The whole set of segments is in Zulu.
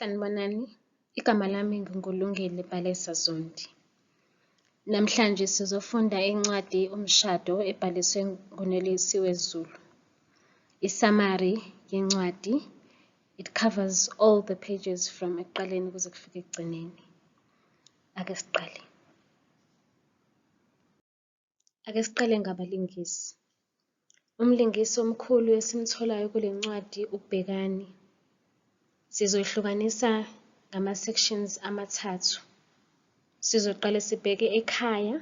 Sanibonani, igama lami nginguLungile Palesa Zondi. Namhlanje sizofunda incwadi Umshado ebhaliswe nguNelisiwe Zulu. I-summary yencwadi, it covers all the pages from ekuqaleni kuze kufike ekugcineni. Ake siqale. Ake siqale ngabalingisi. Umlingisi omkhulu esimtholayo kule ncwadi uBhekani. Sizohlukanisa ngama-sections amathathu. Sizoqale sibheke ekhaya.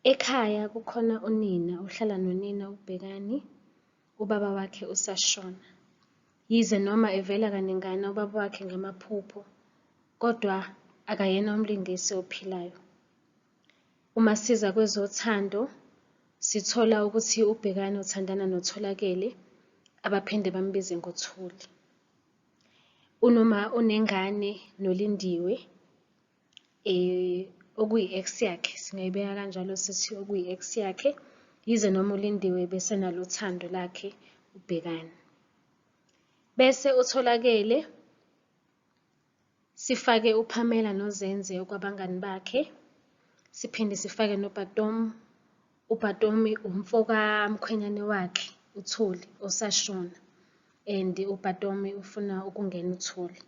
Ekhaya kukhona unina, uhlala nonina uBhekani. Ubaba wakhe usashona. Yize noma evela kaningana ubaba wakhe ngamaphupho, kodwa akayena umlingisi ophilayo. Uma siza kwezothando, sithola ukuthi uBhekani uthandana noTholakele, abaphinde bambize ngoThuli. Unoma unengane noLindiwe, okuyi-ex yakhe, singayibeka kanjalo sithi okuyi-ex yakhe, yize noma uLindiwe besenalo uthando lakhe uBhekani. Bese uTholakele sifake uPamela noZenze okwabangani bakhe, siphinde sifake noBhatomu. UBhatomi umfo kamkhwenyane wakhe uThuli osashona and uBhatomi ufuna ukungena uThuli.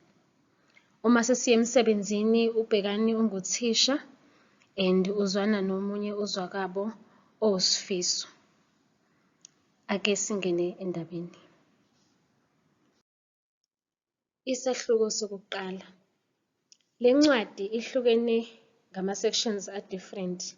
Uma sesiya emsebenzini uBhekani unguthisha and uzwana nomunye uzwakwabo owuSifiso. Ake singene endabeni. Isahluko sokuqala. Le ncwadi ihlukene ngama-sections a-different.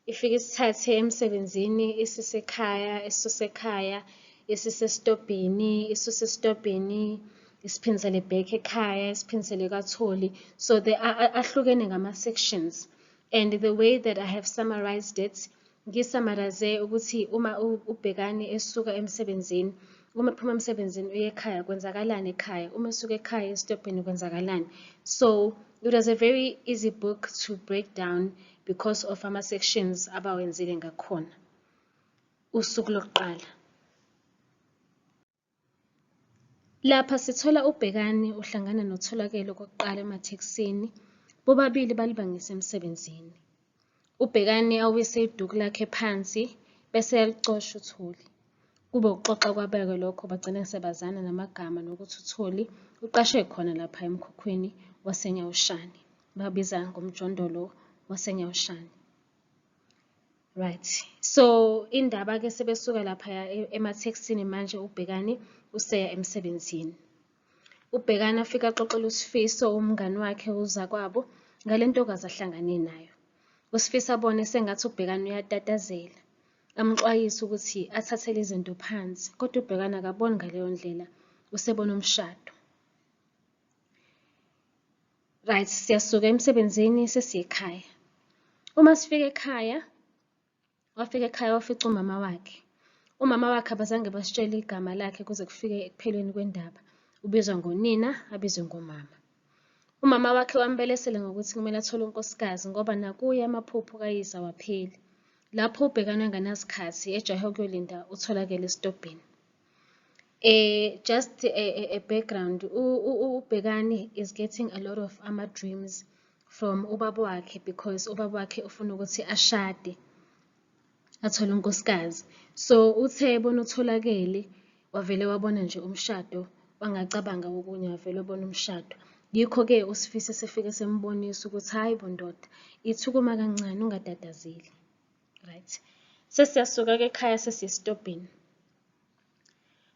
Ifike isithathe emsebenzini, isisekhaya, isusekhaya, isisesitobhini, isusesitobhini, isiphindisele back ekhaya, isiphindisele kwaTholi. So they ahlukene ngama-sections. And the way that I have summarized it, ngi-summarize ukuthi uma uBhekani esuka emsebenzini, uma ephuma emsebenzini uye ekhaya kwenzakalani ekhaya, uma esuka ekhaya esitobhini kwenzakalani. So it was a very easy book to break down because of ama-sections abawenzile ngakhona. Usuku lokuqala. Lapha sithola uBhekani uhlangana noTholakele okokuqala emathekisini, bobabili balibangise emsebenzini. UBhekani awise iduku lakhe phansi bese eyalicosha uThuli. Kube ukuxoxa kwabeke lokho bagcina sebazana namagama nokuthi uThuli uqashe khona lapha emkhukhwini waseNyawushane. Babiza ngomjondolo waseNyawushane. Right. So indaba-ke sebesuka laphaya emathekisini manje uBhekani useya emsebenzini. UBhekani afike axoxele uSifiso umngani wakhe uzakwabo ngale ntokazi ahlangane nayo. USifiso abone sengathi uBhekani uyatatazela, amxwayise ukuthi athathele izinto phansi, kodwa uBhekani akaboni ngaleyo ndlela, usebona umshado. Right, siyasuka emsebenzini sesiya ekhaya. Uma sifika ekhaya, wafika ekhaya wafica umama wakhe. Umama wakhe abazange basitshele igama lakhe kuze kufike ekupheleni kwendaba. Ubizwa ngonina, abizwe ngomama. Umama wakhe wambelesela ngokuthi kumele athole unkosikazi ngoba nakuye amaphupho kayise awapheli. Lapho ubhekana engenasikhathi ejahe ukuyolinda uTholakele esitobhini. Just a background, uBhekani is getting a lot of ama-dreams from ubaba wakhe because ubaba wakhe ufuna ukuthi ashade, athole unkosikazi. So uthe ebona uTholakele wavele wabona nje umshado, wangacabanga okunye wavele wabona umshado. Yikho-ke uSifiso esefike sembonisa ukuthi hhayi bo ndoda, ithi ukuma kancane ungatatazeli. Right. Sesiyasuka-ke ekhaya sesiya esitobhini.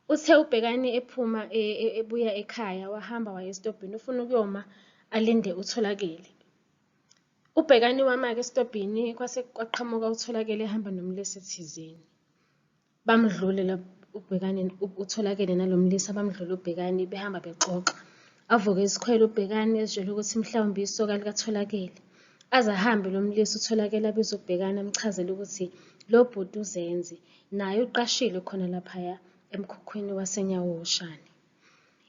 Uthe uBhekani ephuma ebuya ekhaya wahamba waya esitobhini ufuna ukuyoma alinde uTholakele. UBhekani wama-ke esitobhini kwase kwaqhamuka uTholakele ehamba nomlisa thizeni. Bamdlule la uBhekani uTholakele nalo mlisa bamdlule uBhekani behamba bexoxa. Avuke isikhwele uBhekani ezitshela ukuthi mhlawumbe isoka likaTholakele. Aze ahambe lo mlisa uTholakele abize uBhekani amchazele ukuthi lo bhuti uZenze naye uqashile khona laphaya emkhukhwini waseNyawoshane.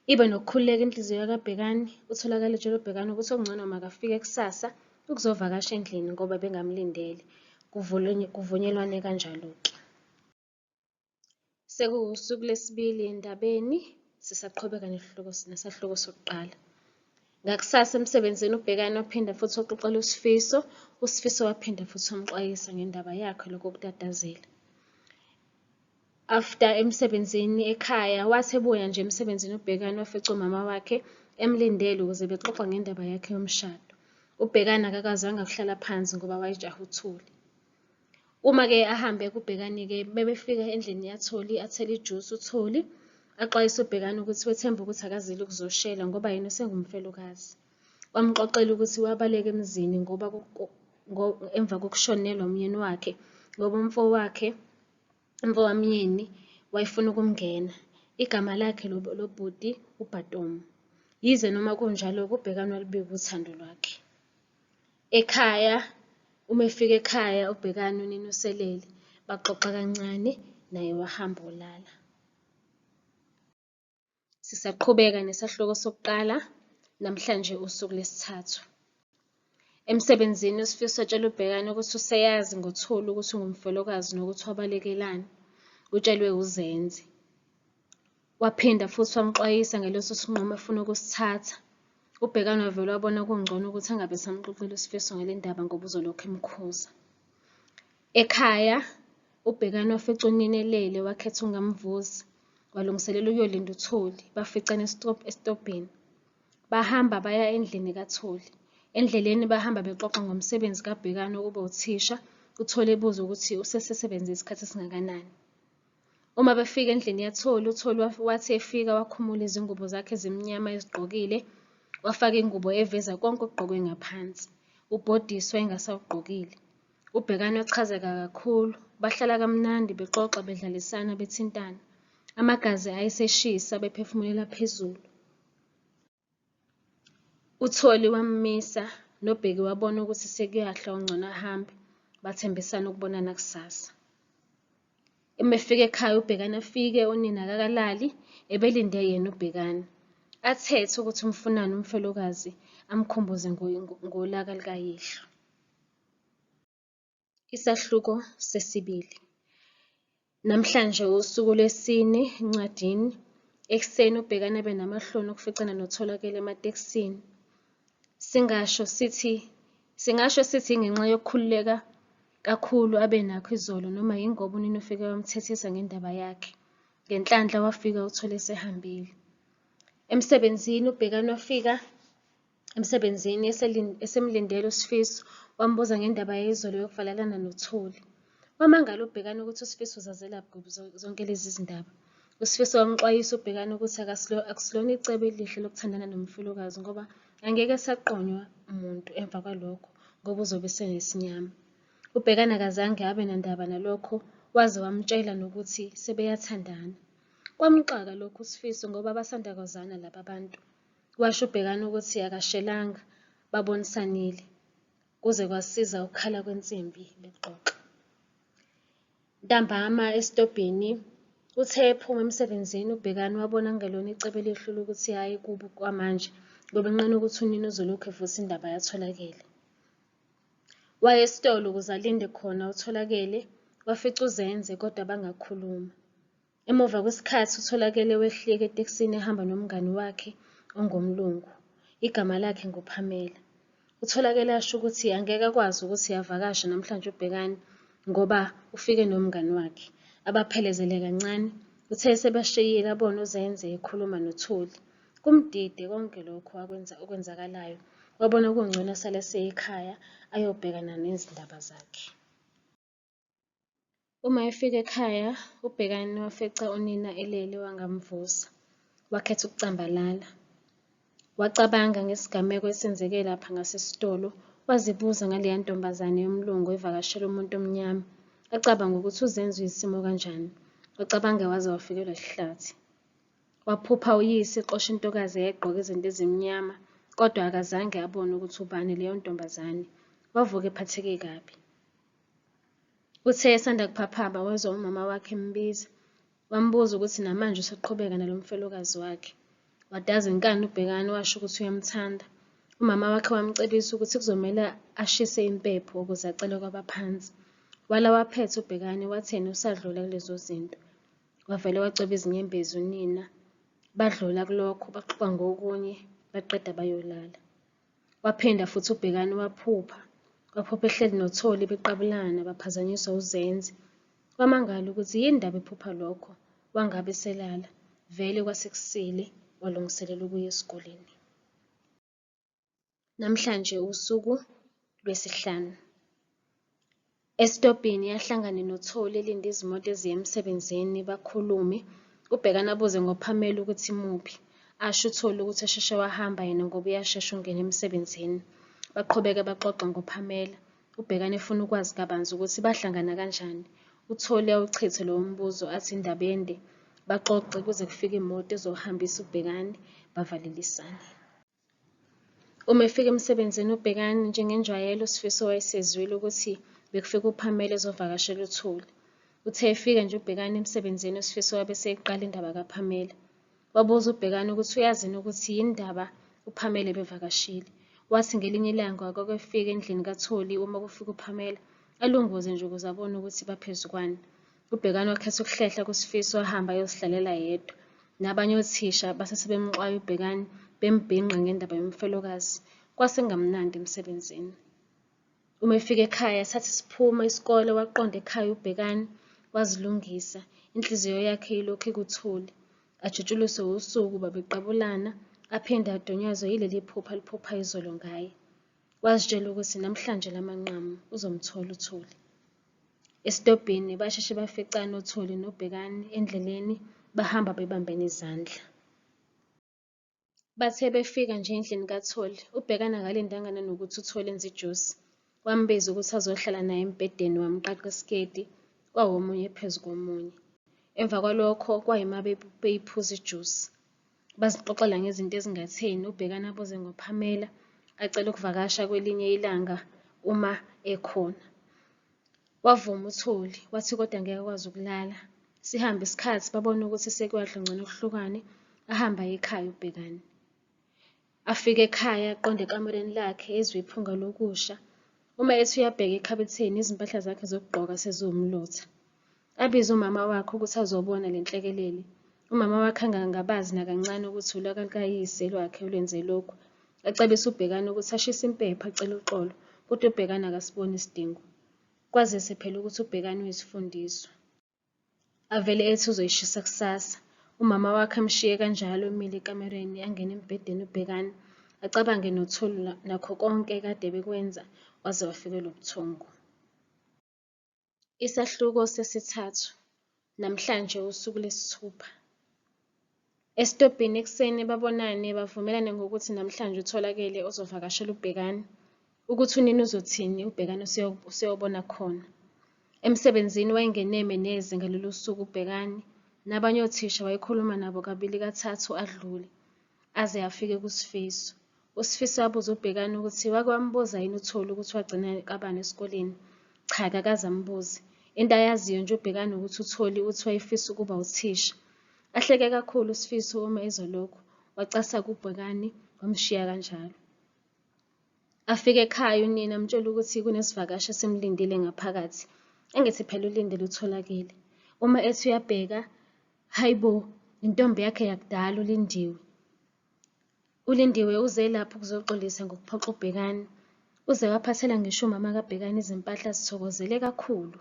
Ibe nokukhululeka inhliziyo kaBhekani, uTholakele etshela uBhekani ukuthi okungcono makafike kusasa ukuzovakasha endlini ngoba bengamlindele. Kuvunyelwane kanjalo-ke. Sekuwusuku lwesibili endabeni, sisaqhubeka nesahluko sokuqala. Ngakusasa emsebenzini uBhekani waphinda futhi waxoxela uSifiso, uSifiso waphinda futhi wamxwayisa ngendaba yakhe lokho kutatazela. After emsebenzini ekhaya, wathi ebuya nje emsebenzini uBhekani wafica umama wakhe emlindele ukuze bexoxa ngendaba yakhe yomshado. UBhekani akakwazanga ukuhlala phansi ngoba wayejahe uThuli. Uma-ke ahambe kuBhekani-ke bebefika endlini yaTholi athele ijusi uTholi, axwayise uBhekani ukuthi wethemba ukuthi akazile ukuzoshela ngoba yena usengumfelokazi. Wamxoxela ukuthi wabaleka emzini ngoba emva kokushonelwa umyeni wakhe ngoba umfowakhe, umfowamyeni wayefuna ukumngena. Igama lakhe lo bhuti uBhatomu. Yize noma kunjalo-ke uBhekani walubika uthando lwakhe. Ekhaya, uma efika ekhaya uBhekani unina uselele, baxoxa kancane naye wahamba wolala. Sisaqhubeka nesahluko sokuqala, namhlanje usuku lwesithathu. Emsebenzini uSifiso watshela uBhekani ukuthi useyazi ngoThuli ukuthi ungumfelokazi nokuthi wabalekelani, utshelwe uZenze. Waphinda futhi wamxwayisa ngaleso sinqumo afuna ukusithatha. UBhekani wavele wabona kungcono ukuthi angabe esamxoxela uSifiso ngale ndaba ngoba uzolokhu emkhuza. Ekhaya, uBhekani wafica unina elele wakhetha ukungamvusi. Walungiselela ukuyolinda uThuli, baficana esitobhini. Bahamba baya endlini kaThuli. Endleleni bahamba bexoxa ngomsebenzi kaBhekani wokuba uthisha, uTholi ebuza ukuthi usesesebenze isikhathi esingakanani. Uma befika endlini yaTholi, uTholi wathi efika wakhumula izingubo zakhe ezimnyama ayezigqokile, wafaka ingubo eveza konke okugqokwe ngaphansi, ubhodisi wayengasawugqokile. UBhekani wachazeka kakhulu, bahlala kamnandi bexoxa bedlalisana bethintana. Amagazi ayeseshisa bephefumulela phezulu. UTholi wammisa, noBheki wabona ukuthi sekuyahlwa kungcono ahambe, bathembisana ukubonana kusasa. Uma efika ekhaya uBhekani afike unina akakalali, ebelinde yena uBhekani. Athethe ukuthi umfunani umfelokazi, amkhumbuze ngolaka lukayihlo. Isahluko sesibili. Namhlanje usuku lwesine encwadini. Ekuseni uBhekani abe namahloni okuficana noTholakele ematekisini. Singasho sithi singasho sithi ingenxa yokukhululeka kakhulu abe nakho izolo noma yingoba unina ufike wamthethisa ngendaba yakhe. Ngenhlanhla wafika uThole esehambile. Emsebenzini uBhekani wafika emsebenzini esemlindele uSifiso, wambuza ngendaba yayizolo yokuvalelana noThuli. Wamangala uBhekani ukuthi uSifiso uzazelaphi kuphi zonke lezi zindaba. USifiso wamxwayisa uBhekani ukuthi akusilona icebo elihle lokuthandana nomfelokazi ngoba angeke esaqonywa muntu emva kwalokho ngoba uzobe esenesinyama. UBhekani akazange abe nandaba nalokho waze wamtshela nokuthi sebeyathandana. Kwamxaka lokhu uSifiso ngoba basanda kwazana laba bantu. Washo uBhekani ukuthi akashelanga, babonisanile. Kuze kwasiza ukukhala kwensimbi bexoxa. Ntambama esitobhini, uthe ephuma emsebenzini uBhekani wabona kungelona icebo elihle ukuthi aye kubo kwamanje ngoba enqena ukuthi unina uzolokhu evusa indaba yaTholakele. Waya esitolo ukuze alinde khona uTholakele, wafica uZenze kodwa bangakhuluma. Emuva kwesikhathi uTholakele wehlika etekisini ehamba nomngani wakhe ongumlungu, igama lakhe nguPamela. UTholakele asho ukuthi angeke akwazi ukuthi avakashe namhlanje uBhekani ngoba ufike nomngani wakhe. Abaphelezele kancane, uthe esebashiyile abone uZenze ekhuluma noThuli. Kumdide konke lokhu akwenza okwenzakalayo, wabona kungcono asale eseya ekhaya ayobhekana nezindaba zakhe. Uma efika ekhaya, uBhekani wafica unina elele wangamvusa, wakhetha ukucambalala. Wacabanga ngesigameko esenzeke lapha ngasesitolo, wazibuza ngaleya ntombazane yomlungu evakashele umuntu omnyama, acabanga ukuthi uZenzo uyisimo kanjani. Wacabanga waze wafikelwa isihlathi. Waphupha uyise exosha intokazi eyayigqoke izinto ezimnyama, kodwa akazange abone ukuthi ubani leyo ntombazane. Wavuka ephatheke kabi. Uthe esanda kuphaphama wezwa umama wakhe embiza. Wambuza ukuthi namanje usaqhubeka nalo mfelokazi wakhe. Wadaza inkani uBhekani washo ukuthi uyamthanda. Umama wakhe wamcebisa ukuthi kuzomele ashise impepho ukuze acele kwabaphansi. Wala waphetha uBhekani wathi yena usadlula kulezo zinto. Wavele wacweba izinyembezi unina. Badlula kulokho baxoxa ngokunye. baqeda bayolala. Waphinda futhi uBhekani waphupha. Waphupha ehleli noTholi beqabulana baphazanyiswa uZenzi. Wamangala ukuthi yini ndaba ephupha lokho, wangabe eselala. Vele kwasekusile walungiselela ukuya esikoleni. Namhlanje usuku lwesihlanu. Esitobhini ahlangane noTholi elinde izimoto eziya emsebenzini bakhulume. UBhekani abuze ngoPamela ukuthi imuphi. Asho uTholi ukuthi esheshe wahamba yena ngoba uyashesha ukungena emsebenzini. Baqhubeke baxoxe ngoPamela. UBhekani efuna ukwazi kabanzi ukuthi bahlangana kanjani. UTholi awuchithe lowo mbuzo athi indaba ende. Baxoxe kuze kufike imoto ezohambisa uBhekani bavalelisane. Uma efika emsebenzini uBhekani njengenjwayelo uSifiso wayesezwile ukuthi bekufike uPamela ezovakashela uTholi. Uthe efika nje uBhekani emsebenzini uSifiso wabe eseyiqala indaba kaPamela. Wabuza uBhekani ukuthi uyazi yini ukuthi yini ndaba uPamela ebevakashile. Wathi ngelinye ilanga kwake efika endlini kaTholi uma kufika uPamela alunguze nje ukuze abone ukuthi baphezu kwani. UBhekani wakhetha ukuhlehla kuSifiso wahamba ayozihlalela yedwa. Nabanye othisha base sebemxwaya uBhekani bembhinqa ngendaba yomfelokazi. Kwase kungamnandi emsebenzini. Uma efika ekhaya sathi siphuma isikole waqonda ekhaya uBhekani wazilungisa. Inhliziyo yakhe ilokhu ikuthuli. Ajutshuliswe usuku babeqabulana aphinde adunyazwe yileli phupho aliphupha izolo ngaye. Wazitshela ukuthi namhlanje lamanqamu uzomthola uThuli. Esitobhini basheshe baficana oTholi noBhekani endleleni bahamba bebambene izandla. Bathe befika nje endlini kaTholi, uBhekani akalindanga nanokuthi uTholi enze ijusi. Wambiza ukuthi azohlala naye embhedeni wamqaqa isiketi, kwawomunye phezu komunye. Emva kwalokho kwayima beyiphuza ijusi. Bazixoxela ngezinto ezingatheni, uBhekani abuze ngoPamela, acele ukuvakasha kwelinye ilanga uma ekhona. Wavuma uTholi, wathi kodwa ngeke akwazi ukulala. Sihambe isikhathi babone ukuthi sekuyadla ngcono kuhlukane, ahambe aye ekhaya uBhekani. Afike ekhaya aqonde ekamereni lakhe ezwe iphunga lokusha. Uma ethi uyabheka ekhabetheni izimpahla zakhe zokugqoka seziwumlotha. Abize umama wakhe ukuthi azobona le nhlekelele. Umama wakhe angangabazi nakancane ukuthi ulaka lukayise lwakhe olwenze lokhu. Acebise uBhekani ukuthi ashise impepho acele uxolo, kodwa uBhekani akasiboni isidingo. Kwazise phela ukuthi uBhekani uyisifundiswa. Avele ethi uzoyishisa kusasa. Umama wakhe amshiye kanjalo emile ekamereni angene embhedeni uBhekani. Acabange noThuli nakho konke ekade bekwenza waze wafikelwa ubuthongo. Isahluko sesithathu. Namhlanje usuku lwesithupha. Esitobhini ekuseni babonane bavumelane ngokuthi namhlanje uTholakele ozovakashela uBhekani. Ukuthi unina uzothini uBhekani useyobona khona. Emsebenzini wayengeneme neze ngalolu suku uBhekani. Nabanye othisha wayekhuluma nabo kabili kathathu adlule. Aze afike kuSifiso. USifiso wabuza uBhekani ukuthi wake wambuza yini uTholi ukuthi wagcina kabani esikoleni. Cha akakaze ambuze. Into ayaziyo nje uBhekani ukuthi uTholi uthi wayefisa ukuba uthisha. Ahleke kakhulu uSifiso uma ezwa lokhu, wacasaka uBhekani wamshiya kanjalo. Afike ekhaya unina amtshela ukuthi kunesivakashi esimlindile ngaphakathi. Angithi phela ulindele uTholakele. Uma ethi uyabheka, hhayi bo, intombi yakhe yakudala uLindiwe. ULindiwe uze lapho ukuzoxolisa ngokuphoxa uBhekani. Uze waphathela ngisho umama kaBhekani izimpahla azithokozele kakhulu.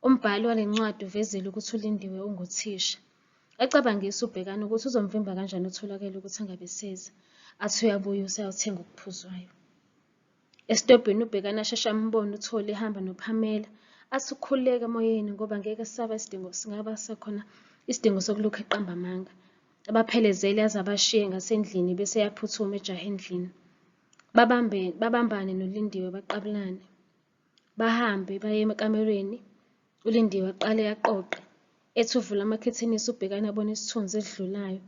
Umbhali wale ncwadi uvezile ukuthi uLindiwe unguthisha. Acabangise uBhekani ukuthi uzomvimba kanjani uTholakele ukuthi angabe eseza. Athi uyabuya useyothenga okuphuzwayo. Esitobhini uBhekani asheshe ambone uTholi ehamba noPamela. Athi ukhululeke emoyeni ngoba ngeke sisaba isidingo singaba sekhona isidingo sokulokhu eqamba amanga. Abaphelezele aze abashiye ngasendlini bese eyaphuthuma ejahe endlini. Babambe babambane noLindiwe baqabulane. Bahambe baye ekamerweni uLindiwe aqale aqoqe. Ethi uvula amakhethenisi uBhekani abone isithunzi esidlulayo.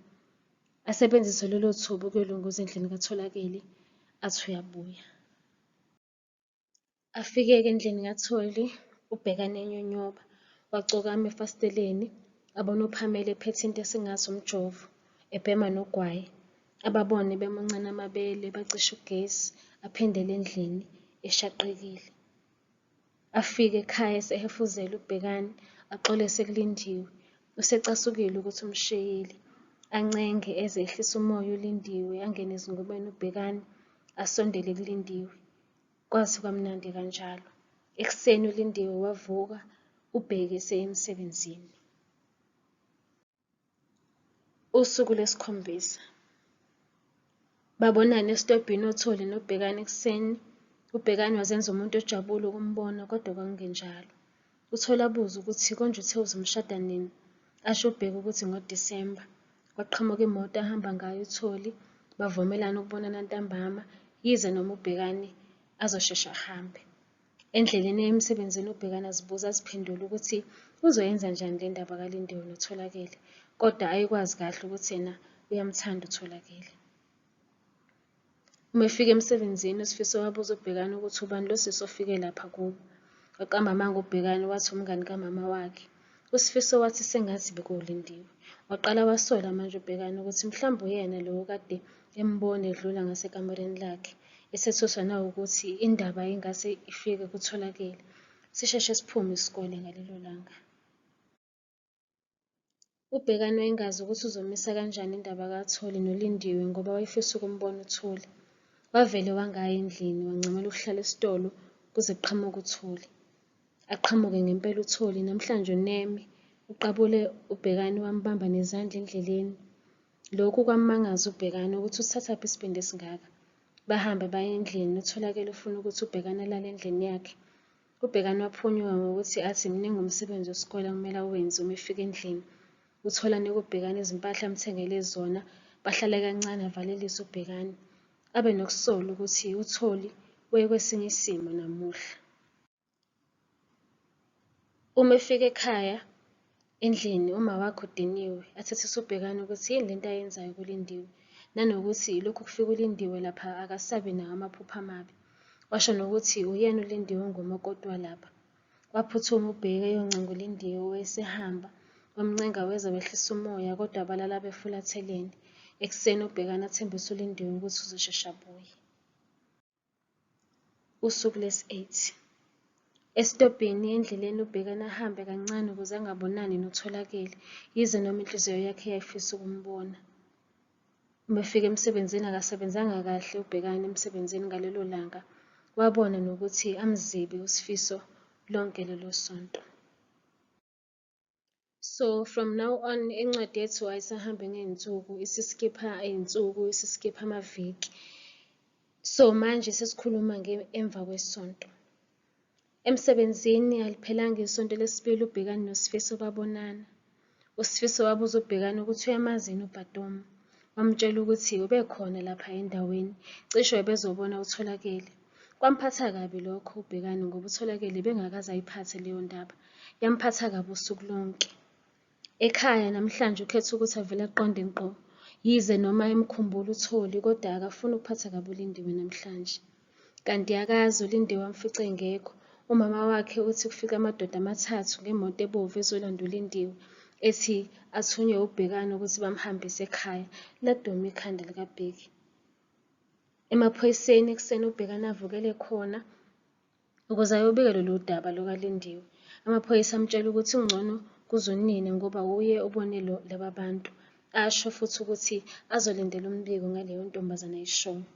Asebenzise lelo thuba ukuyolunguza endlini kaTholakele athi uyabuya. Afike-ke endlini kaTholi uBhekani enyonyoba. Wacokama efasiteleni abone uPamela ephethe into esingathi umjovo, ebhema nogwayi. Ababone bemuncana amabele bacishe ugesi, aphindele endlini eshaqekile. Afike ekhaya esehefuzela uBhekani, axolise kuLindiwe. Usecasukile ukuthi umshiyile. Ancenge eze ehlisa umoya uLindiwe, angene ezingubeni uBhekani, asondele kuLindiwe. Kwaze kwamnandi kanjalo. Ekuseni uLindiwe wavuka, uBheki eseya emsebenzini. Usuku lwesikhombisa. Babonana esitobhini oTholi noBhekani ekuseni. UBhekani wazenza umuntu ojabule ukumbona kodwa kwakungenjalo. UTholi abuze ukuthi konje uthe uzomshada nini? Asho uBheki ukuthi ngoDisemba. Kwaqhamuka imoto ahamba ngayo uTholi, bavumelana ukubonana ntambama, yize noma uBhekani azosheshe ahambe. Endleleni eya emsebenzini uBhekani azibuze aziphendule ukuthi uzoyenza njani le ndaba kaLindiwe noTholakele, kodwa ayekwazi kahle ukuthi yena uyamthanda uTholakele. Uma efika emsebenzini uSifiso wabuza uBhekani ukuthi ubani lo sisi ofike lapha kubo. Waqamba amanga uBhekani wathi umngani kamama wakhe. USifiso wathi sengathi bekuwuLindiwe. Waqala wasola manje uBhekani ukuthi mhlawumbe uyena lo okade embona edlula ngasekamereni lakhe. Esethuswa nawukuthi indaba ingase ifike kuTholakele. Sisheshe siphume isikole ngalelo langa. UBhekani wayengazi ukuthi uzomisa kanjani indaba kaTholi noLindiwe ngoba wayefisa ukumbona uTholi. Wavele wangaya endlini wancamela ukuhlala esitolo kuze kuqhamuke uTholi. Aqhamuke ngempela uTholi namhlanje uneme, uqabule uBhekani wambamba nezandla endleleni. Lokhu kwammangaza uBhekani ukuthi usithathaphi isibindi esingaka. Bahambe baye endlini, uTholakele ufuna ukuthi uBhekani alale endlini yakhe. UBhekani waphunyuka ngokuthi athi mningi umsebenzi wesikole okumele awenze uma efika endlini. Uthola anika uBhekani izimpahla amthengele zona, bahlale kancane avalelise uBhekani. Abe nokusola ukuthi uTholi wayekwesinye isimo namuhla. Uma efika ekhaya endlini umawakhe udiniwe, athethise uBhekani ukuthi yini lento ayenzayo kuLindiwe, nanokuthi lokhu kufika uLindiwe lapha akasabi nawo amaphupho amabi. Washo nokuthi uyena uLindiwe ongumakoti walapha. Waphuthuma uBheki eyoncenga uLindiwe owayesehamba, wamncenga weza wehlisa umoya kodwa balala befulathelene. Ekuseni uBhekani athembise uLindiwe ukuthi uzosheshe abuye. Usuku lwesi-8. Esitobhini endleleni uBhekani ahambe kancane ukuze angabonani noTholakele, yize noma inhliziyo yakhe yayifisa ukumbona. Uma efika emsebenzini akasebenzanga kahle uBhekani emsebenzini ngalelo langa, wabona nokuthi amzibe uSifiso lonke lelo sonto. So from now on incwadi yethu ayisahambi ngey'nsuku, isiskipha iy'nsuku, isiskipha amaviki. So manje sesikhuluma emva kwesonto. Emsebenzini aliphelanga isonto lesibili uBhekani noSifiso babonana. USifiso wabuza uBhekani ukuthi uyamazi yini uBhatomu. Wamtshela ukuthi ubekhona lapha endaweni, cishe ubezobona uTholakele. Kwamphatha kabi lokho uBhekani ngoba uTholakele ubengakaze ayiphathe leyo ndaba. Yamphatha kabi usuku lonke. Ekhaya namhlanje ukhetha ukuthi avele aqonde ngqo. Yize noma emkhumbula uTholi kodwa akafuni ukuphatha kabi uLindiwe namhlanje. Kanti akazi uLindiwe amfice engekho. Umama wakhe uthi kufike amadoda amathathu ngemoto ebomvu ezolanda uLindiwe, ethi athunywe uBhekani ukuthi bamhambise ekhaya. Laduma ikhanda likaBheki. Emaphoyiseni ekuseni uBhekani avukele khona ukuze ayobika lolu daba lukaLindiwe. Amaphoyisa amtshela ukuthi kungcono kuzonina ngoba wuye obone laba bantu. Asho futhi ukuthi azolindela umbiko ngaleyo ntombazane ayishoyo.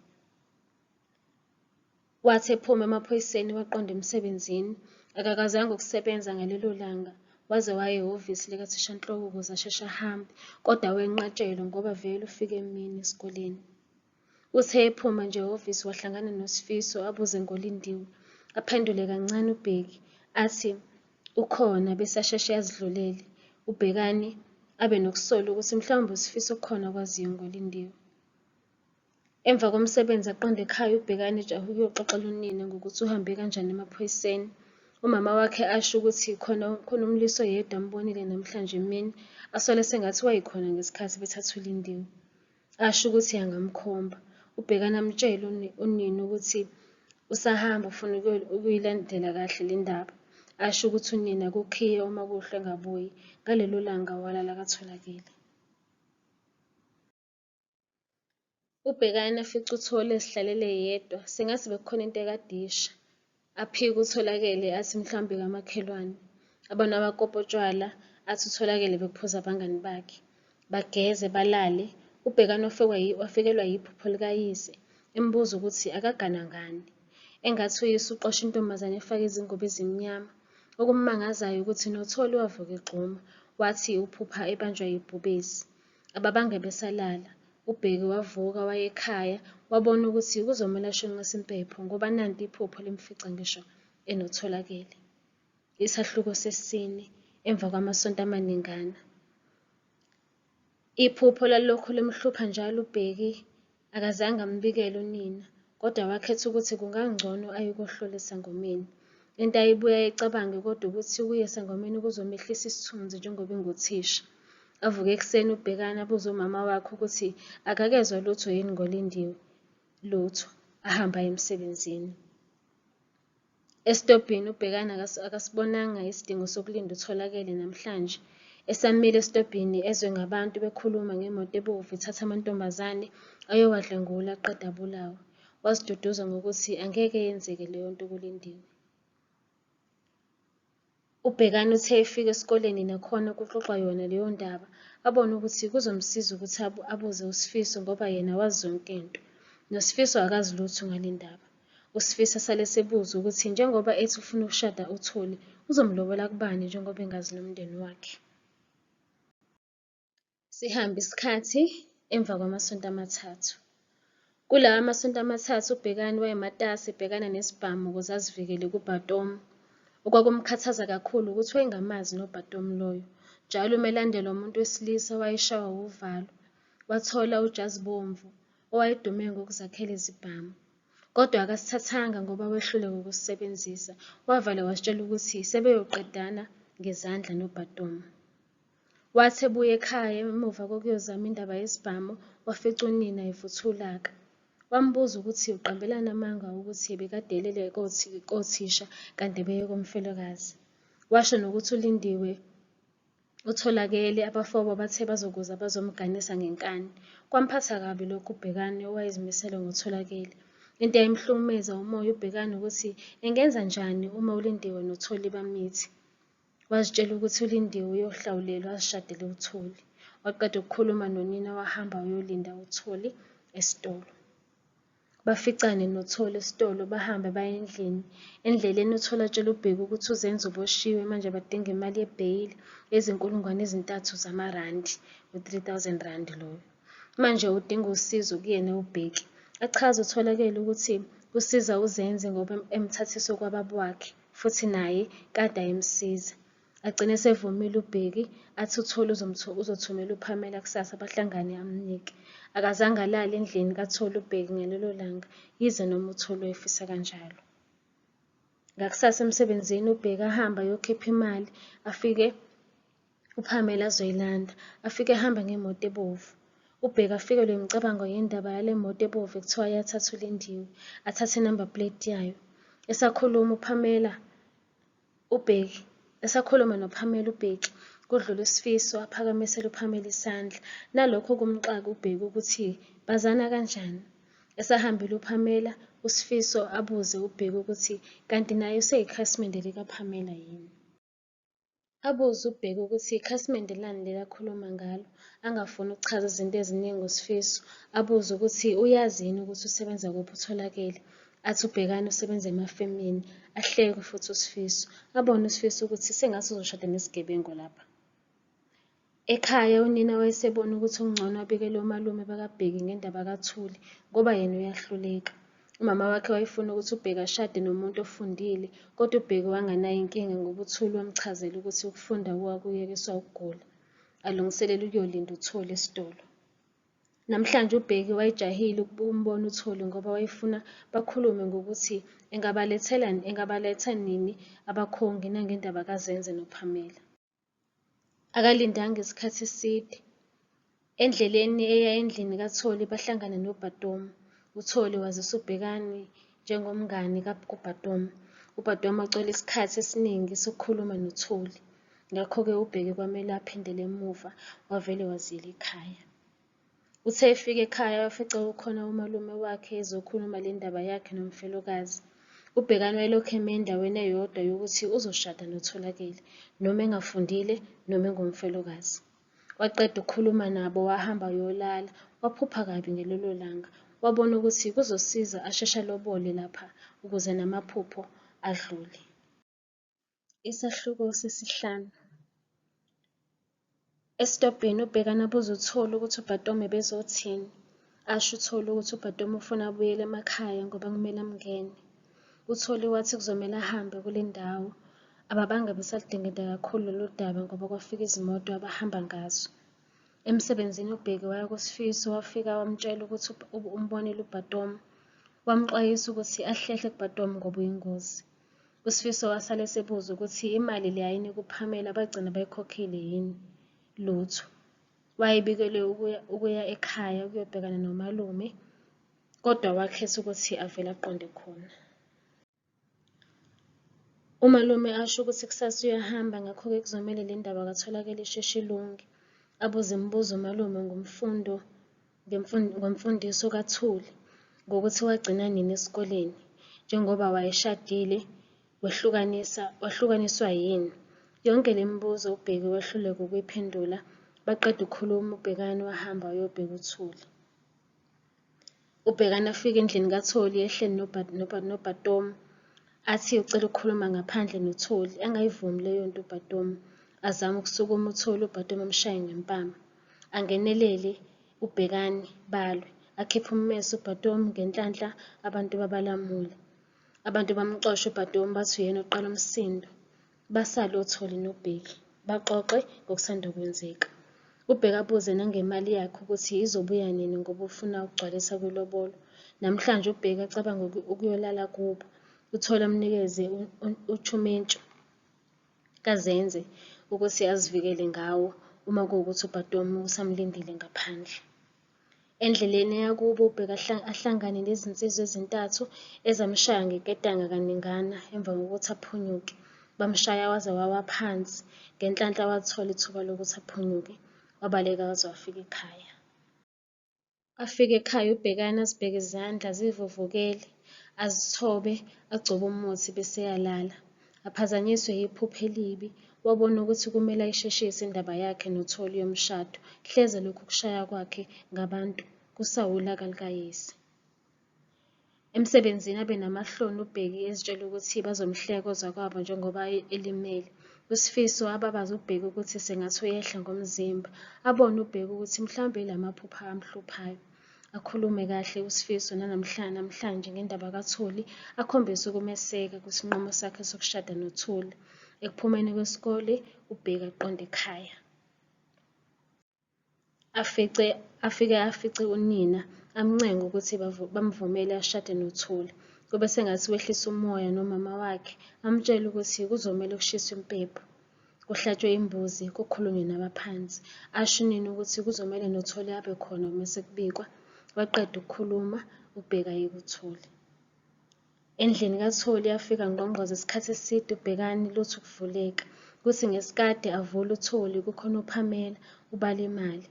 Wathi ephuma emaphoyiseni waqonda emsebenzini. Akakwazanga ukusebenza ngalelo langa waze waya ehhovisi likathishanhloko ukuze asheshe ahambe, kodwa wenqatshelwa ngoba vele ufike emini esikoleni. Uthe ephuma nje ehhovisi wahlangana noSifiso abuze ngoLindiwe. Aphendule kancane uBheki athi ukhona bese asheshe azidlulele. UBhekani abe nokusola ukuthi mhlawumbe uSifiso kukhona akwaziyo ngoLindiwe. Emva komsebenzi aqonde ekhaya uBhekani ejahe ukuyoxoxela unina ngokuthi uhambe kanjani emaphoyiseni. Umama wakhe asho ukuthi khona khona umlisa oyedwa ambonile namhlanje emini, asole sengathi wayekhona ngesikhathi bethatha uLindiwe. Asho ukuthi angamkhomba. UBhekani amtshele unina ukuthi usahamba ufuna ukuyilandela kahle le ndaba. Asho ukuthi unina akukhiye uma kuhlwa engabuyi. Ngalelo langa walala kaTholakele. UBhekani afice uTholi ezihlalele yedwa, sengathi bekukhona into ekade isha. Aphike uTholakele athi mhlawumbe kamakhelwane. Abone amakopo otshwala athi uTholakele bekuphuza abangani bakhe. Bageze balale, uBhekani wafikelwa yiphupho likayise, embuza ukuthi akaganangani. Engathi uyise uxosha intombazane efake izingubo ezimnyama. Okummangazayo ukuthi noTholi wavuka egxuma, wathi uphupha ebanjwa yibhubesi. Ababange besalala, uBheki wavuka waya ekhaya, wabona ukuthi kuzomele ashunqise impepho ngoba nanti iphupho limfica ngisho enoTholakele. Isahluko sesine, emva kwamasonto amaningana. Iphupho lalilokhu limhlupha njalo uBheki, akazange ambikele unina, kodwa wakhetha ukuthi kungangcono aye kohlolwa esangomeni. Into ayebuye ayicabange kodwa ukuthi ukuya esangomeni kuzomehlisa isithunzi njengoba enguthisha. Avuke ekuseni uBhekani abuze umama wakhe ukuthi akakezwa lutho yini ngoLindiwe. Lutho. Ahambe aye emsebenzini. Esitobhini uBhekani akasibonanga isidingo sokulinda uTholakele namhlanje. Esamile esitobhini ezwe ngabantu bekhuluma ngemoto ebomvu ithatha amantombazane ayowadlwengula aqede abulawe. Waziduduza ngokuthi angeke yenzeke leyo nto kuLindiwe. UBhekani uthe efika esikoleni nakhona kuxoxwa yona leyo ndaba, abone ukuthi kuzomsiza ukuthi abuze uSifiso ngoba yena wazi yonke into. NoSifiso akazi lutho ngale ndaba. USifiso asale esebuza ukuthi njengoba ethi ufuna ukushada uTholi, uzomlobola kubani njengoba engazi nomndeni wakhe. Sihambe isikhathi emva kwamasonto amathathu. Kulawa masonto amathathu uBhekani wayematasa ebhekana nesibhamu ukuze azivikele kuBhatomu. Okwakumkhathaza kakhulu ukuthi wayengamazi noBhatomu loyo. Njalo uma elandelwa umuntu wesilisa wayeshawa wuvalo. Wathola uJazibomvu owayedume ngokuzakhela izibhamu. Kodwa akasithathanga ngoba wehluleka ukusisebenzisa. Wavele wazitshela ukuthi sebeyoqedana ngezandla noBhatomu. Wathi ebuya ekhaya emuva kokuyozama indaba yesibhamu, wafica unina evutha ulaka. Wambuza ukuthi uqambelani amanga ukuthi ebekade elele kothisha kanti ebeye komfelokazi. Washo nokuthi uLindiwe uTholakele abafowabo bathe bazokuza bazomganisa ngenkani. Kwamphatha kabi lokhu uBhekani owayezimisele ngoTholakele. Into eyayimhlukumeza umoya uBhekani ukuthi engenza njani uma uLindiwe noTholi bamithi. Wazitshela ukuthi uLindiwe uyohlawulelwa azishadele uTholi. Waqeda ukukhuluma nonina wahamba wayolinda uTholi esitolo. Baficane noTholi esitolo bahambe baye endlini. Endleleni uTholi atshele uBheki ukuthi uZenzo uboshiwe manje badinga imali yebheyili ezinkulungwane ezintathu zamarandi, u-3000 rand loyo. Manje udinga usizo kuyena uBheki. Achaze uTholakele ukuthi usiza uZenze ngoba emthathisa okwababa wakhe futhi naye kade ayemsiza. Agcine esevumile uBheki athi uTholi uzothumela uPamela kusasa bahlangane amnike. Akazange alale endlini kaTholi uBheki ngalelo langa yize noma uTholi wayefisa kanjalo. Ngakusasa emsebenzini uBheki ahambe ayokhipha imali afike uPamela azoyilanda. Afike ehamba ngemoto ebovu. UBheki afikelwe imicabango yendaba yale moto ebovu ekuthiwa yathatha uLindiwe, athathe inumber plate yayo. Esakhuluma uPamela uBheki, esakhuluma noPamela uBheki, kudlula uSifiso aphakamisele uPamela isandla. Nalokho kumxaka uBheki ukuthi bazana kanjani. Esahambile uPamela, uSifiso abuze uBheki ukuthi kanti naye useyikhasimende likaPamela yini. Abuze uBheki ukuthi ikhasimende lani leli akhuluma ngalo, angafuni ukuchaza izinto eziningi uSifiso. Abuze ukuthi uyazi yini ukuthi usebenza kuphi uTholakele. Athi uBhekani usebenza emafemini. Ahleke futhi uSifiso. Abone uSifiso ukuthi sengathi uzoshada nesigebengu lapha. Ekhaya unina wayesebona ukuthi okungcono abikele omalume bakaBheki ngendaba kaThuli ngoba yena uyahluleka. Umama wakhe wayefuna ukuthi uBheki ashade nomuntu ofundile kodwa uBheki wanganayo inkinga ngoba uThuli wamchazela ukuthi ukufunda kwakuyekiswa ukugula. Alungiselele ukuyolinda uThuli esitolo. Namhlanje uBheki wayejahile ukumbona uTholi ngoba wayefuna bakhulume ngokuthi engabaletha nini abakhongi nangendaba kaZenze noPamela. Akalindanga isikhathi eside. Endleleni eya endlini kaTholi bahlangana noBhatomu. UTholi wazisa uBhekani njengomngani kuBhatomu. UBhatomu wacela isikhathi esiningi sokukhuluma noTholi. Ngakho-ke uBheki kwamele aphindele emuva, wavele waziyela ekhaya. Uthe efika ekhaya wafica kukhona umalume wakhe ezokhuluma le ndaba yakhe nomfelokazi. UBhekani wayelokhu eme endaweni eyodwa yokuthi uzoshada noTholakele, noma engafundile noma engumfelokazi. Waqeda ukukhuluma nabo wahamba wayolala. Waphupha kabi ngalelo langa. Wabona ukuthi kuzosiza asheshe alobole lapha ukuze namaphupho adlule. Isahluko sesihlanu. Esitobhini uBhekani abuze uTholi ukuthi uBhatomu ebezothini. Asho uTholi ukuthi uBhatomu ufuna abuyele emakhaya ngoba kumele amngene. UTholi wathi kuzomele ahambe kule ndawo. Ababange besaludingida kakhulu lolu daba ngoba kwafika izimoto abahamba ngazo. Emsebenzini uBheki waya kuSifiso wafika wamtshela ukuthi umbonile uBhatomu. Wamxwayisa ukuthi ahlehle kuBhatomu ngoba uyingozi. USifiso wasale esebuza ukuthi imali le ayinika uPamela bagcina bayikhokhile yini. Lutho. Wayebikelwe ukuya ekhaya ukuyobhekana nomalume kodwa wakhetha ukuthi avele aqonde khona. Umalume asho ukuthi kusasa uyahamba ngakho-ke kuzomele le ndaba kaTholakele isheshe ilunge. Abuze imibuzo umalume ngomfundo ngemfundiso kaThuli ngokuthi wagcina nini esikoleni njengoba wayeshadile wehlukanisa wahlukaniswa yini. Yonke le mibuzo uBheki wehluleka ukuyiphendula. Baqeda ukukhuluma uBhekani wahamba wayobheka uThuli. UBhekani afike endlini kaTholi ehleli noBhatomu athi ucela ukukhuluma ngaphandle noTholi angayivumi leyo nto uBhatomu. Azame ukusukuma uTholi uBhatomu amshaye ngempama. Angenelele uBhekani balwe. Akhiphe ummese uBhatomu ngenhlanhla abantu babalamule. Abantu bamxosha uBhatomu bathi uyena oqala umsindo. Basale oTholi noBheki baxoxe ngokusanda kwenzeka. UBheki abuze nangemali yakhe ukuthi izobuya nini ngoba ufuna ukugcwalisa kwilobolo. Namhlanje uBheki acabanga ukuyolala kubo. UTholi amnikeze utshumentshu kaZenze ukuthi azivikele ngawo uma kuwukuthi uBhatomu usamlindile ngaphandle. Endleleni eya kubo uBheki ahlangane nezinsizwa ezintathu ezamshaya ngeketanga kaningana emva kokuthi aphunyuke. Bamshaya waze wawa phansi. Ngenhlanhla wathola ithuba lokuthi aphunyuke, wabaleka waze wafika ekhaya. Afike ekhaya uBhekani azibheke izandla zivuvukele, azithobe, agcobe umuthi bese eyalala. Aphazanyiswe yiphupho elibi, wabona ukuthi kumele ayisheshise indaba yakhe noTholi yomshado, hleze lokhu kushaywa kwakhe ngabantu kusawulaka lukayise. Emsebenzini abe namahloni uBheki ezitshela ukuthi bazomhleka ozakwabo njengoba elimele. USifiso ababaze uBheki ukuthi sengathi uyehla ngomzimba. Abone uBheki ukuthi mhlawumbe yila maphupho amhluphayo. Akhulume kahle uSifiso namhlanje ngendaba kaThuli, akhombise ukumeseka kwisinqumo sakhe sokushada noThuli. Ekuphumeni kwesikole uBheki aqonde ekhaya. Afice afike afice unina amncenge ukuthi bamvumele ashade noThuli. Kube sengathi wehlisa umoya nomama wakhe amtshele ukuthi kuzomele kushiswe impepho, kuhlatshwe imbuzi, kukhulunywe nabaphansi. Asho unina ukuthi kuzomele noTholi abe khona uma sekubikwa. Waqeda ukukhuluma uBheki aye kuTholi. Endlini kaTholi afike angqongqoze isikhathi eside uBhekani lutho ukuvuleka. Kuthi ngesikade avule uTholi kukhona uPamela ubala imali.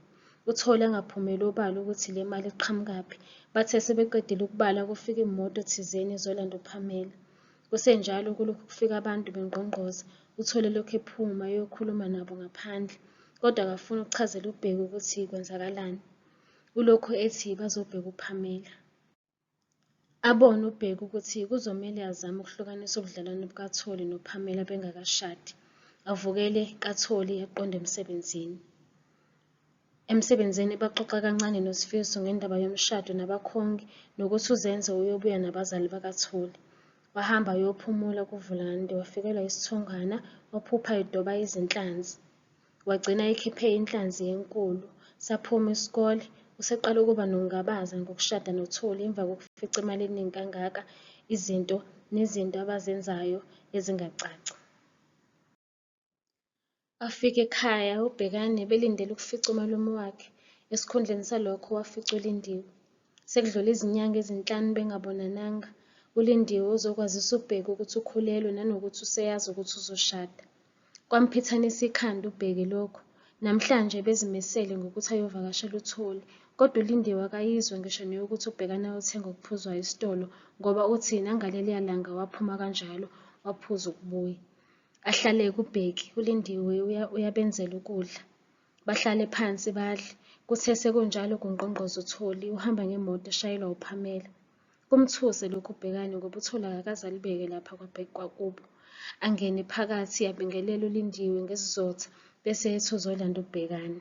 UTholi angaphumeli obala ukuthi le mali iqhamukaphi. Bathe sebeqedile ukubala kufika imoto thizeni ezolanda uPamela. Kusenjalo kulokhu kufika abantu bengqongqoza. UTholi elokhu ephuma eyokhuluma nabo ngaphandle. Kodwa akafuni ukuchazela uBheki ukuthi kwenzakalani. Ulokhu ethi bazobheka uPamela. Abone uBheki ukuthi kuzomele azame ukuhlukanisa ubudlelwano bukaTholi noPamela bengakashadi. Avukele kaTholi aqonde emsebenzini. Emsebenzini baxoxa kancane noSifiso ngendaba yomshado nabakhongi nokuthi uZenzo uyobuya nabazali bakaTholi. Wahamba wayophumula kuvulandi wafikelwa isithongwana waphupha edoba izinhlanzi. Wagcina ekhiphe inhlanzi enkulu. Saphuma isikole, useqala ukuba nokungabaza ngokushada noTholi emva kokufica imali eningi kangaka izinto nezinto abazenzayo ezingacaci. Afike ekhaya uBhekani ebelindele ukufica umalume wakhe, esikhundleni salokho wafica uLindiwe. Sekudlule izinyanga ezinhlanu bengabonananga, uLindiwe uzokwazisa uBheki ukuthi ukhulelwe nanokuthi useyazi ukuthi uzoshada. Kwamphithanisa ikhanda uBheki lokho. Namhlanje bezimisele ngokuthi ayovakashela uTholi, kodwa uLindiwe akayizwa ngisho neyokuthi uBhekani ayothenga okuphuzwayo esitolo ngoba uthi nangaleliya langa waphuma kanjalo, waphuza ukubuya. Ahlaleke uBheki, uLindiwe uyabenzela ukudla. Bahlale phansi badle. Kuthe sekunjalo kungqongqoza uTholi, uhamba ngemoto eshayelwa uPamela. Kumthuse lokhu uBhekani ngoba uTholi akakaze alibeke lapha kwakubo. Angene phakathi abingelele uLindiwe ngesizotha bese ethi uzolanda uBhekani.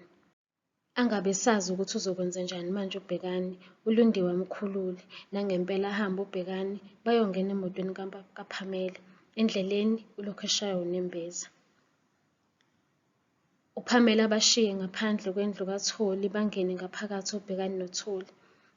Angabe esazi ukuthi uzokwenzenjani manje uBhekani, uLindiwe amkhulule. Nangempela ahambe uBhekani bayongena emotweni kaPamela. Endleleni ulokhu eshaywa unembeza. UPamela abashiye ngaphandle kwendlu kaTholi bangene ngaphakathi oBhekani noTholi.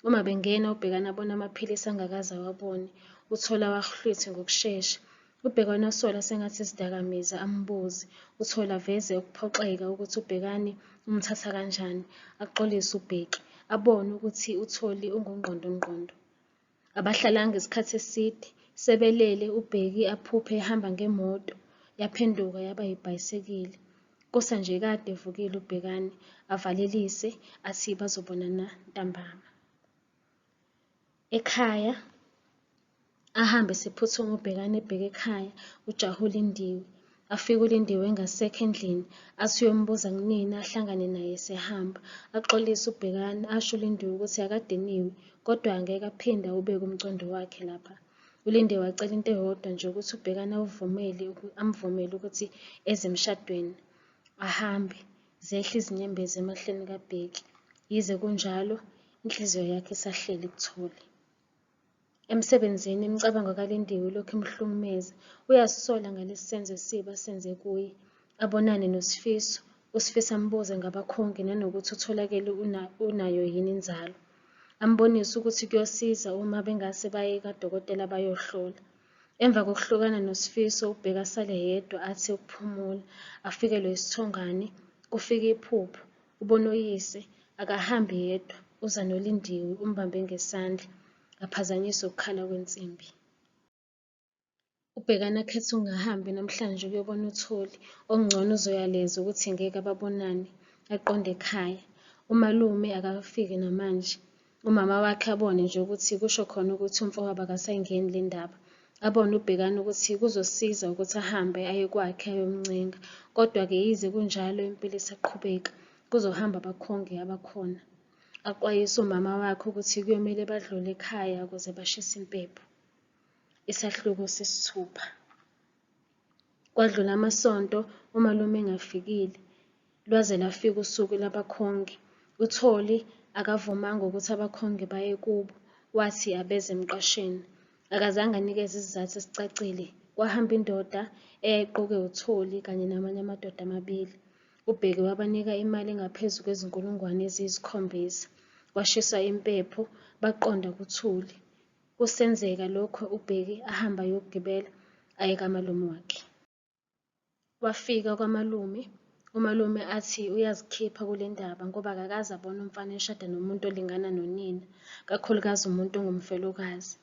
Uma bengena uBhekani abone amaphilisi angakaze awabone. UTholi awahlwithe ngokushesha. UBhekani wasola sengathi isidakamizwa ambuze. UTholi aveze ukuphoxeka ukuthi uBhekani umthatha kanjani. Axolise uBheki. Abone ukuthi uTholi ungungqondongqondo. Abahlalanga isikhathi eside sebelele uBheki aphuphe ehamba ngemoto yaphenduka yaba yibhayisekili. Kusa nje kade evukile uBhekani avalelise athi bazobonana ntambama. Ekhaya ahambe esephuthuma uBhekani ebheke ekhaya ujahe uLindiwe. Afike uLindiwe engasekho endlini athi uyombuza kunina ahlangane naye esehamba. Axolise uBhekani asho uLindiwe ukuthi akadiniwe kodwa angeke aphinde awubeke umcondo wakhe lapha. ULindiwe wacela into eyodwa nje ukuthi uBhekani awuvumele amvumele ukuthi eze emshadweni ahambe. Zehle izinyembezi emehlweni kaBheki. Yize kunjalo inhliziyo yakhe isahleli kuTholi. Emsebenzini imicabango kaLindiwe ilokhu imhlukumeza. Uyazisola ngalesi senzo esibi asenze kuye. Abonane noSifiso, uSifiso ambuze ngabakhongi nanokuthi uTholakele unayo yini inzalo. Ambonise ukuthi kuyosiza uma bengase baye kadokotela bayohlola. Emva kokuhlukana noSifiso uBheki asale yedwa athi ukuphumula, afikelwe isithongane, kufike iphupho, ubona uyise, akahambi yedwa, uza noLindiwe umbambe ngesandla, aphazanyiswe ukukhala kwensimbi. UBhekani akhethe ukungahambi namhlanje ukuyobona uTholi, okungcono uzoyaleza ukuthi ngeke babonane, aqonde ekhaya. Umalume akafiki namanje. Umama wakhe abone nje ukuthi kusho khona ukuthi umfowabo akasayingeni le ndaba. Abone uBhekani ukuthi kuzosiza ukuthi ahambe aye kwakhe ayomncenga. Kodwa-ke yize kunjalo impilo isaqhubeka, kuzohamba abakhongi abakhona. Axwayise umama wakhe ukuthi kuyomele badlule ekhaya ukuze bashise impepho. Isahluko sesithupha. Kwadlula amasonto umalume engafikile. Lwaze lwafika usuku labakhongi. UTholi akavumanga ukuthi abakhongi baye kubo, wathi abeze emqashweni. Akazange anikeze isizathu esicacile. Kwahamba indoda eyayiqokwe uTholi kanye namanye amadoda amabili. UBheki wabanika imali engaphezu kwezinkulungwane eziyisikhombisa. Kwashiswa impepho, baqonda kuThuli. Kusenzeka lokho uBheki ahambe ayogibela aye kamalume wakhe. Wafika kwamalume, umalume athi uyazikhipha kule ndaba ngoba akakaze abone umfana eshada nomuntu olingana nonina, kakhulukazi umuntu ongumfelokazi.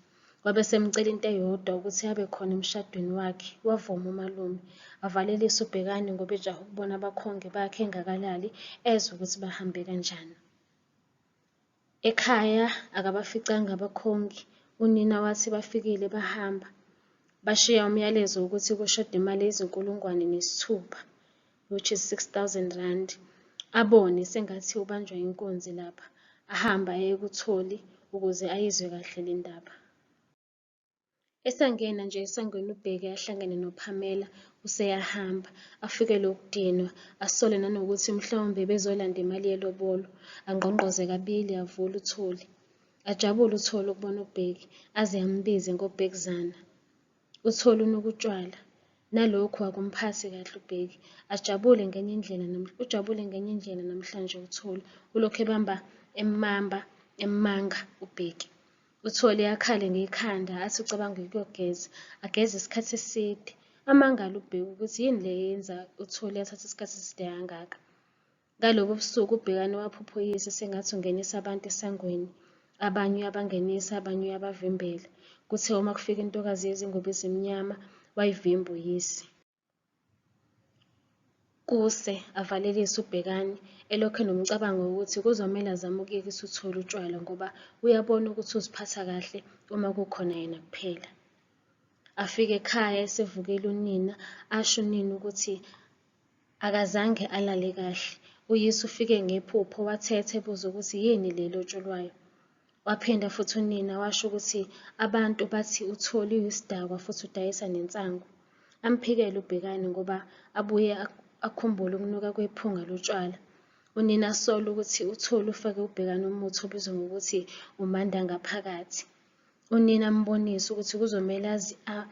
Wabe esemcela into eyodwa ukuthi abe khona emshadweni wakhe, wavuma umalume. Avalelise uBhekani ngoba ejahe ukubona abakhongi bakhe engakalali ezwe ukuthi bahambe kanjani. Ekhaya akabaficanga abakhongi, unina wathi bafikile bahamba. Bashiya umyalezo wokuthi kushoda imali eyizinkulungwane nesithupha, which is R6000. Abone sengathi ubanjwa inkunzi lapha, ahambe aye kuTholi ukuze ayizwe kahle le ndaba. Esangena nje esangweni uBheki ahlangane noPamela useyahamba, afikelwe ukudinwa, asole nanokuthi mhlawumbe bezolanda imali yelobolo. Angqongqoze kabili avule uTholi. Ajabule uTholi ukubona uBheki, aze ambize ngoBhekzana. UTholi unuka utshwala. Nalokhu akumphathi kahle uBheki. Ajabule ngenye indlela ujabule ngenye indlela namhlanje uTholi, ulokhu ebamba emmamba emmanga uBheki. UTholi akhale ngekhanda athi ucabanga ukuyogeza, ageze isikhathi eside. Amangale uBheki ukuthi yini le eyenza uTholi athathe isikhathi eside kangaka. Ngalobo busuku uBhekani waphupha uyise sengathi ungenisa abantu esangweni. Abanye uyabangenisa, abanye uyabavimbela. Kuthe uma kufika intokazi yezingubo ezimnyama, wayivimba uyise. Kuse, avalelise uBhekani, elokhu enomcabango wokuthi kuzomele azame ukuyekisa uTholi utshwala ngoba uyabona ukuthi uziphatha kahle uma kukhona yena kuphela. Afike ekhaya esevukile unina, asho unina ukuthi akazange alale kahle. Uyise ufike ngephupho wathetha ebuza ukuthi yini le elotsholwayo. Waphinda futhi unina washo ukuthi abantu bathi uTholi uyisidakwa futhi udayisa nensangu. Amphikele uBhekani ngoba abuye akhumbule ukunuka kwephunga lotshwala. Unina asole ukuthi uTholi ufake uBhekani umuthi obizwa ngokuthi umandangaphakathi. Unina ambonise ukuthi kuzomele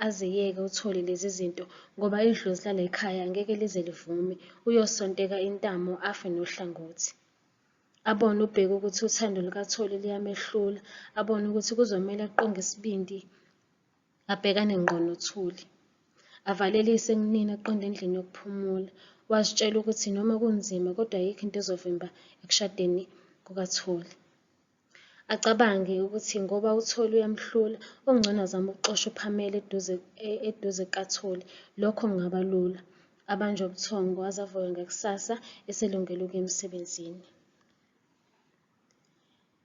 aziyeke uTholi lezi zinto ngoba idlozi lala ekhaya angeke lize livume, uyosonteka intamo afe nohlangothi. Abone uBheki ukuthi uthando lukaTholi luyamehlula, abone ukuthi kuzomele aqonge isibindi abhekane ngqo noThuli. Avalelise kunina aqonde endlini yokuphumula. Wazitshela ukuthi noma kunzima kodwa ayikho into ezovimba ekushadeni kukaTholi. Acabange ukuthi ngoba uTholi uyamhlula, okungcono azame ukuxosha uPamela eduze eduze kukaTholi, lokho kungaba lula. Abanjwe ubuthongo aze avuke ngakusasa eselungele ukuya emsebenzini.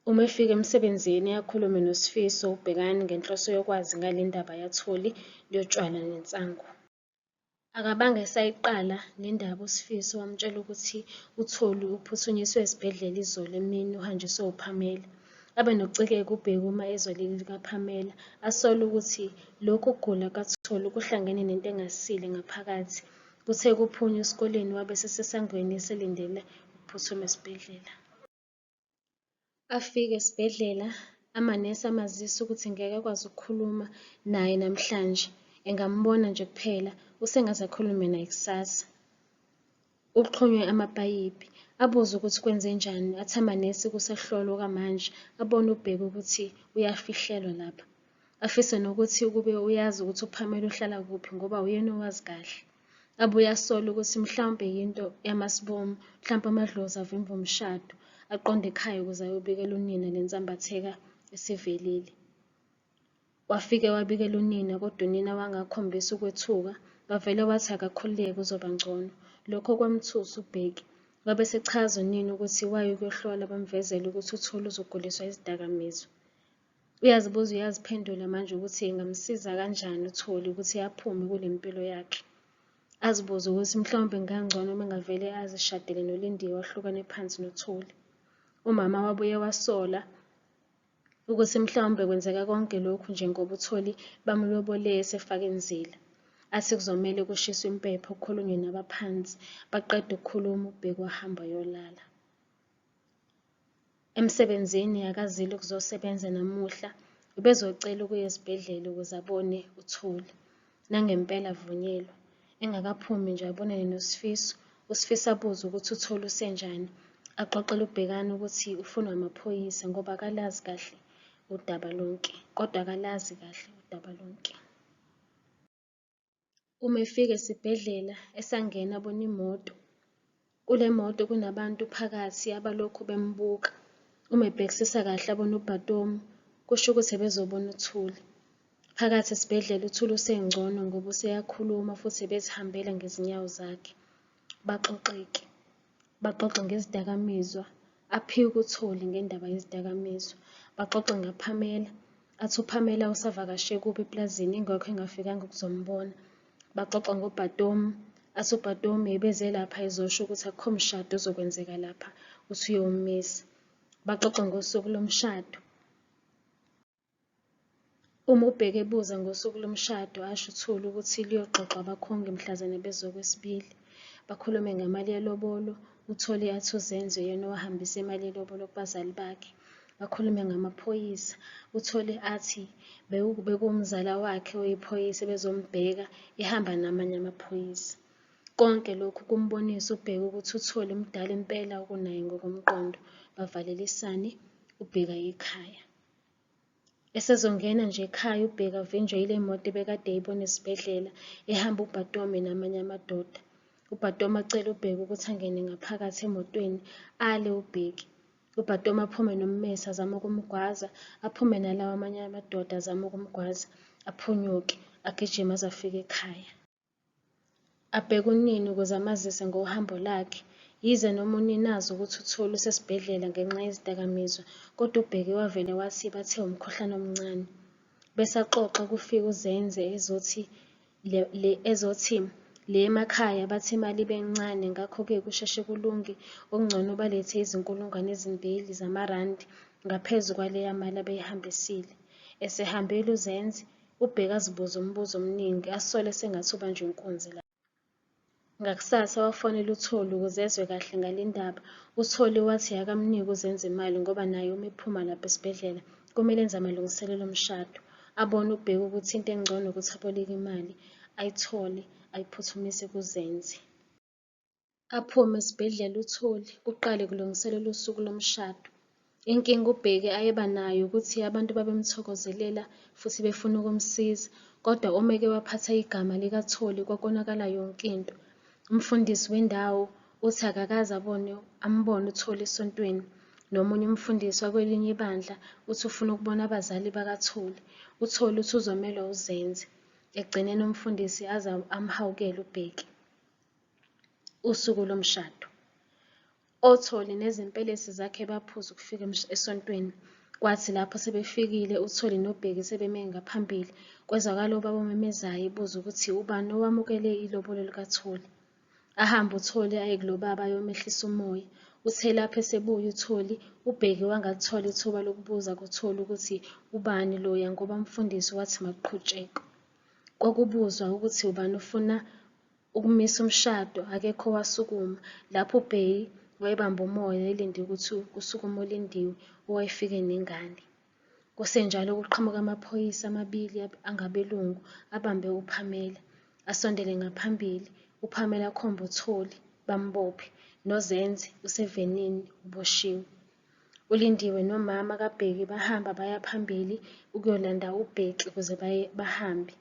Uma efika emsebenzini akhulume noSifiso uBhekani ngenhloso yokwazi ngale ndaba yaTholi yotshwala nensangu. Akabange esayiqala le ndaba uSifiso wamtshela ukuthi uTholi uphuthunyiswe esibhedlela izolo emini uhanjiswe uPamela. Abe nokucikeka uBheki uma ezwa leli likaPamela, asole ukuthi lokhu kugula kukaTholi kuhlangene nento engasile ngaphakathi. Kuthe kuphunywa esikoleni wabe esesesangweni eselindele ukuphuthuma esibhedlela. Afike esibhedlela, amanesi amazise ukuthi ngeke akwazi ukukhuluma naye namhlanje, engambona nje kuphela, usengaze akhulume naye kusasa. Uxhunywe amapayipi, abuze ukuthi kwenzenjani, athi amanesi kusahlolwa okwamanje, abone uBheki ukuthi uyafihlelwa lapha. Afise nokuthi ukube uyazi ukuthi uPamela uhlala kuphi ngoba uyena owazi kahle. Abuye asole ukuthi mhlawumbe yinto yamasibomu, mhlawumbe amadlozi avimba umshado. Aqonde ekhaya ukuze ayobikela unina le nsambatheka esivelile. Wafike wabikela unina kodwa unina wangakhombisa ukwethuka, wavele wathi akakhululeke uzoba ngcono. Lokho kwamthusa uBheki. Wabe esechaza unina ukuthi waya ukuyohlola bamvezela ukuthi uTholi uzoguliswa izidakamizwa. Uyazibuza uyaziphendula manje ukuthi ingamsiza kanjani uTholi ukuthi aphume kule mpilo yakhe. Azibuze ukuthi mhlawumbe kungangcono uma engavele azishadele noLindiwe ahlukane phansi noTholi. Umama wabuye wasola ukuthi mhlawumbe kwenzeka konke lokhu nje ngoba uTholi bamlobole esefake inzila. Athi kuzomele kushiswe impepho kukhulunywe nabaphansi. Baqeda ukukhuluma uBheki wahamba wayolala. Emsebenzini akazile ukuzosebenza namuhla, ubezocela ukuya esibhedlela ukuze abone uThuli. Nangempela avunyelwa. Engakaphumi nje abonane noSifiso, uSifiso abuze ukuthi uTholi usenjani. Axoxele uBhekani ukuthi ufunwa amaphoyisa ngoba akalazi kahle udaba lonke, kodwa akalazi kahle udaba lonke. Uma efika esibhedlela esangena abona imoto. Kule moto kunabantu phakathi abalokhu bembuka. Uma ebhekisisa kahle abone uBhatomu, kusho ukuthi ebezobona uThuli. Phakathi esibhedlela uThuli usengcono ngoba useyakhuluma futhi ebezihambela ngezinyawo zakhe. Baxoxe-ke. Baxoxe ngezidakamizwa, aphike uTholi ngendaba yezidakamizwa. Baxoxe ngaPamela, athi uPamela usavakashe kubo epulazini ingakho engafikanga ukuzombona. Baxoxa ngoBhatomu, athi uBhatomu ebeze lapha ezosho ukuthi akukho mshado ozokwenzeka lapha, uthi uyowumisa. Baxoxa ngosuku lomshado. Uma uBheki ebuza ngosuku lomshado asho uThuli ukuthi luyoxoxwa abakhongi mhlazane bezokwesibili. Bakhulume ngemali yelobolo, uTholi athi uZenzo uyena owahambisa imali yelobolo kubazali bakhe. Bakhulume ngamaphoyisa, uTholi athi bekuwumzala wakhe oyiphoyisa ebezombheka ehamba namanye amaphoyisa. Konke lokhu kumbonise uBheki ukuthi uTholi mdala impela kunaye ngokomqondo. Bavalelisane, uBheki aye ekhaya. Esezongena nje ekhaya uBheki avinjwe yile moto ebekade eyibona esibhedlela ehamba uBhatome namanye amadoda. UBhatome acele uBheki ukuthi angene ngaphakathi emotweni, ale uBheki. UBhatome aphume nommese azame ukumgwaza, aphume nalawa amanye amadoda azame ukumgwaza, aphunyuke, agijime aze afike ekhaya. Abheke unina ukuze amazise ngohambo lakhe. Yize noma unina azi ukuthi uTholi usesibhedlela ngenxa yezidakamizwa kodwa uBheki wavele wathi bathe umkhuhlane omncane. Besaxoxa kufike uZenze ezothi le ezothi Le emakhaya bathi imali ibe ncane ngakho-ke kusheshe kulunge okungcono balethe 2000 zamarandi ngaphezu kwaleya mali abeyihambisile. Esehambile uZenze, uBheki azibuze umbuzo omningi asole sengathi ubanjwe inkunzi lapha. Ngakusasa wafonela uTholi ukuze ezwe kahle ngale ndaba. UTholi wathi akamnike uZenze imali ngoba naye uma ephuma lapha esibhedlela kumele enze amalungiselelo omshado. Abone uBheki ukuthi into engcono ukuthi aboleke imali ayithole ayiphuthumise kuZenze. Aphume esibhedlela uTholi, kuqale kulungiselelwe usuku lomshado. Inkinga uBheki ayeba nayo ukuthi abantu babemthokozelela futhi befuna ukumsiza, kodwa uma eke waphatha igama likaTholi kwakonakala yonke into. Umfundisi wendawo uthi akakaze abone ambone uTholi esontweni. Nomunye umfundisi wakwelinye ibandla uthi ufuna ukubona abazali bakaTholi. UTholi uthi uzomelwa uZenze. Ekugcineni umfundisi aze amhawukele uBheki. Usuku lomshado. OTholi nezimpelesi zakhe baphuza ukufika esontweni. Kwathi lapho sebefikile uTholi noBheki sebeme ngaphambili, kwezwakala ubaba omemezayo ebuza ukuthi ubani owamukele ilobolo likaTholi. Ahambe uTholi aye kulo baba ayomehlisa umoya. Uthe lapho esebuya uTholi, uBheki wangalithola ithuba lokubuza kuTholi ukuthi ubani loya ngoba umfundisi wathi makuqhutshekwe. Kwakubuzwa ukuthi ubani ofuna ukumisa umshado akekho owasukuma. Lapho uBheyi wayebambe umoya elinde ukuthi kusukume uLindiwe owayefike nengane. Kusenjalo kuqhamuka amaphoyisa amabili angabelungu abambe uPamela. Asondele ngaphambili, uPamela akhombe uTholi, bambophe. NoZenze usevenini uboshiwe. ULindiwe nomama kaBheki bahamba baya phambili ukuyolanda uBheki ukuze bahambe.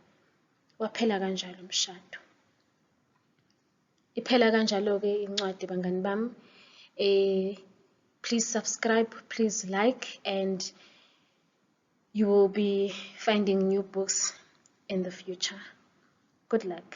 Waphela kanjalo umshado. Iphela kanjalo-ke incwadi bangani bami. Please subscribe, please like, and you will be finding new books in the future. Good luck.